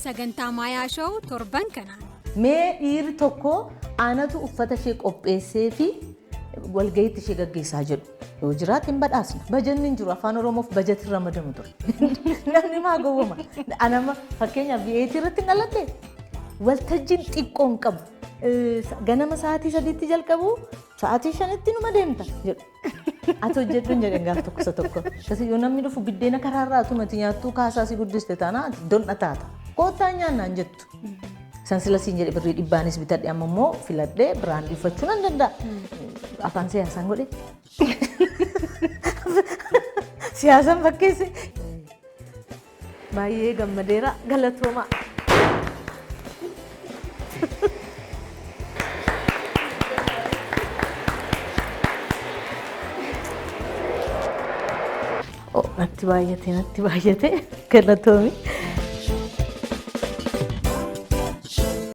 Sagantaa Maayaa Show torban kanaan. Mee dhiirri tokko anatu uffata ishee qopheessee fi walga'iitti ishee gaggeessaa jedhu. Yoo jiraate hin badhaasna. Bajanni hin jiru, afaan Oromoof bajati ramadamu ture. Namni maa gowwoma? Anama fakkeenyaaf V8 irratti hin dhaladhe. Waltajjiin xiqqoo hin qabu. Ganama sa'aatii 3tti jalqabu, sa'aatii 5tti numa deemta jedhu. Ati hojjedhu hin jedhan gaaf tokko isa tokko. Akkasii yoo namni dhufu biddeena karaarraa atumati nyaattuu kaasaa si guddiste taana ati don'a taata. Koottaa nyaannaan jettu. San sila siin jedhe birrii dhibbaanis bitadhe, amma immoo filadhee biraandii uffachuu nan danda'a. Afaan siyaasaan godhe. Siyaasaan fakkeesse. Baay'ee gammadeera, galatoomaa. Oh, natti baay'ate, natti baay'ate, galatoomi.